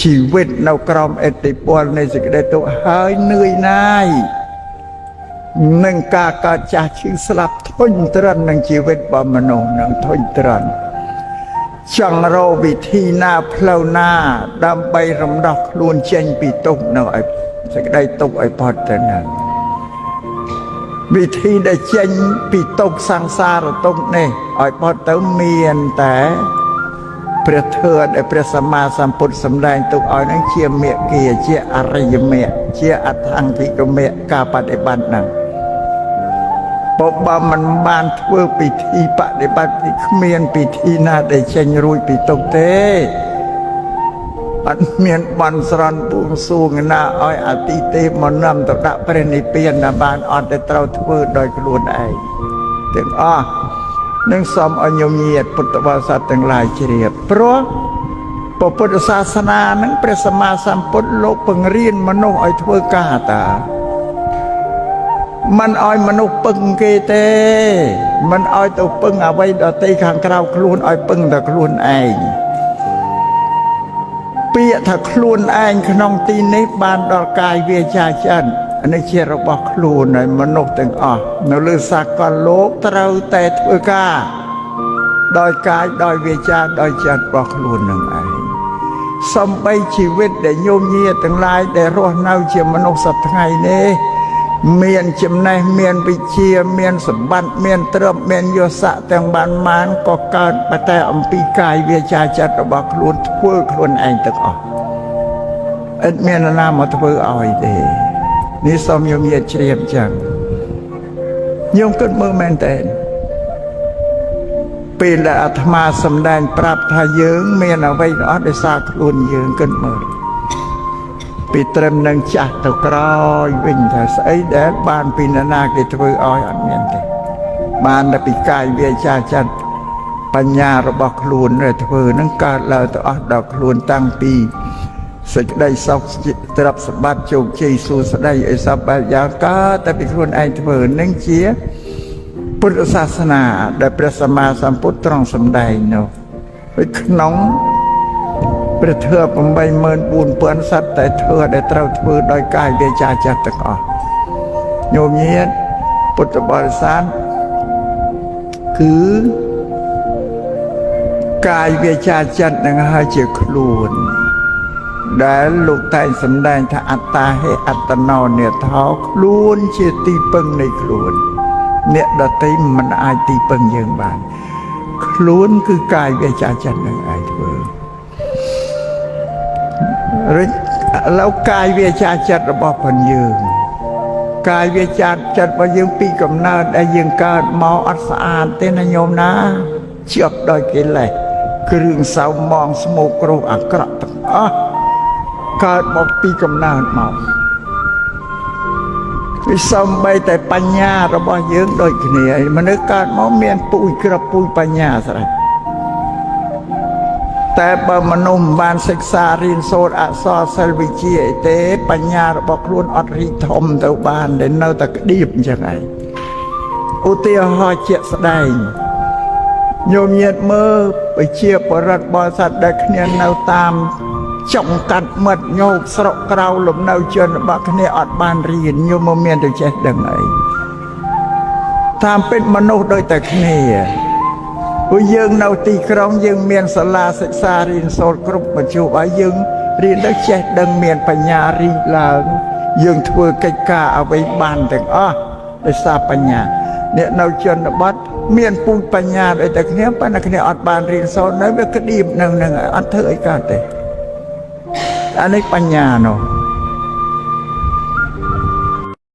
ជីវិតនៅក្រោមឥទ្ធិពលនៃសេចក្តីទុក្ខហើយនឿយណាយនឹងការកើតចាស់ឈឺស្លាប់ធុញទ្រាន់នឹងជីវិតរបស់មនុស្សនឹងធុញទ្រាន់ចង់រកវិធីណាផ្លូវណាដើម្បីរំដោះខ្លួនចេញពីទុក្ខនៅឲ្យសេចក្តីទុក្ខឲ្យផុតទៅនឹងវិធីដែលចេញពីទុក្ខសង្សារទុក្ខនេះឲ្យផុតទៅមានតែព្រះធម៌ដែលព្រះសម្មាសម្ពុទ្ធសម្ដែងទុកឲ្យនឹងជាមគ្គាជាអរិយមគ្គជាអដ្ឋង្គិកមគ្គការបដិបត្តិហ្នឹងបើមិនបានធ្វើពិធីបដិបត្តិគ្មានពិធីណាដែលចេញរួចពីទុក្ខទេអត់មានបន់ស្រន់បួងសួងណាឲ្យអតិទេពមកនាំទៅដាក់ព្រះនិព្វានណាបានអត់ទេត្រូវធ្វើដោយខ្លួនឯងទាំងអស់នឹងសូមឲ្យញោមញាតពុទ្ធបរិស័ទទាំងឡាយជ្រាបព្រោះពុទ្ធសាសនានឹងព្រះសម្មាសម្ពុទ្ធលោកបង្រៀនមនុស្សឲ្យធ្វើការតាមិនឲ្យមនុស្សពឹងគេទេមិនឲ្យទៅពឹងអ្វីដទៃខាងក្រៅខ្លួនឲ្យពឹងតែខ្លួនឯងពាក្យថាខ្លួនឯងក្នុងទីនេះបានដល់កាយវាចាចិត្តនេះជារបស់ខ្លួនហើយមនុស្សទាំងអស់នៅលើសកលលោកត្រូវតែធ្វើការដោយកាយដោយវាចាដោយចិត្តរបស់ខ្លួននឹងឯងសំបីជីវិតដែលញោមញាទាំងឡាយដែលរស់នៅជាមនុស្សសប្តាហ៍ថ្ងៃនេះមានចំណេះមានវិជ្ជាមានសម្បត្តិមានទ្រព្យមានយស័កទាំងបានបានក៏កើតតែអំពីកាយវាចាចិត្តរបស់ខ្លួនធ្វើខ្លួនឯងទាំងអស់ឥតមាននរណាមកធ្វើឲ្យទេនេះសូមញោមញាតជ្រាបចឹងញោមគិតមើលមែនតើពេលដែលអាត្មាសម្ដែងប្រាប់ថាយើងមានអ្វីអស់ដោយសារខ្លួនយើងគិតមើលពីត្រឹមនឹងចាស់ទៅក្រោយវិញថាស្អីដែលបានពីនរណាគេធ្វើឲ្យអត់មានទេបានតែពីកាយវាចាចិត្តបញ្ញារបស់ខ្លួនដែលធ្វើនឹងកើតឡើងទៅអស់ដល់ខ្លួនតាំងពីសេចក្តីសុខទ្រព្យសម្បត្តិជោគជ័យសួស្តីអីសពបែបយ៉ាងកើតតែពីខ្លួនឯងធ្វើនឹងជាពុទ្ធសាសនាដែលព្រះសម្មាសម្ពុទ្ធទ្រង់សម្ដែងនោះហើយក្នុងព្រះធម៌84000សត្វតែធ្វើដែលត្រូវធ្វើដោយកាយវាចាចិត្តទាំងអស់ញោមញាតពុទ្ធបរិស័ទគឺកាយវាចាចិត្តនឹងហើយជាខ្លួនដែលលោកតែងសម្ដែងថាអត្តាហេអត្តនោនេថោខ្លួនជាទីពឹងនៃខ្លួនអ្នកដទៃមិនអាចទីពឹងយើងបានខ្លួនគឺកាយវាចាចិត្តនឹងឯងធ្វើឬឥឡូវកាយវាចាចិត្តរបស់ផងយើងកាយវាចាចិត្តរបស់យើងពីកំណើតដែលយើងកើតមកអត់ស្អាតទេណាញោមណាជាប់ដោយកិលេសគ្រឿងសៅមងស្មោកគ្រោះអាក្រក់ទាំងអស់កើតមកពីកំណើតមកវាសំបីតែបញ្ញារបស់យើងដូចគ្នាមនុស្សកើតមកមានពូជក្របពូជបញ្ញាស្រេចតែបើមនុស្សមិនបានសិក្សារៀនសូត្រអក្សរសិល្ប៍វិជ្ជាអីទេបញ្ញារបស់ខ្លួនអត់រីកធំទៅបានដែលនៅតែក្តៀបអញ្ចឹងឯងឧទាហរណ៍ជាក់ស្ដែងញោមញាតមើលប្រជាបរិទ្ធបរិស័ទដែលគ្នានៅតាមចុងកាត់មិត្តញោមស្រុកក្រៅលំនៅជនរបស់គ្នាអត់បានរៀនញោមមកមានទៅចេះដឹងអីតាមពិតមនុស្សដូចតែគ្នាព្រោះយើងនៅទីក្រុងយើងមានសាលាសិក្សារៀនសូត្រគ្រប់មជ្ឈឲ្យយើងរៀនទៅចេះដឹងមានបញ្ញារីកឡើងយើងធ្វើកិច្ចការអ្វីបានទាំងអស់ដោយសារបញ្ញាអ្នកនៅជនបទមានពូជបញ្ញាដូចតែគ្នាប៉ុន្តែគ្នាអត់បានរៀនសូត្រនៅវាក្តៀបនឹងនឹងអត់ធ្វើអីកើតទេអានេះបញ្ញានោះ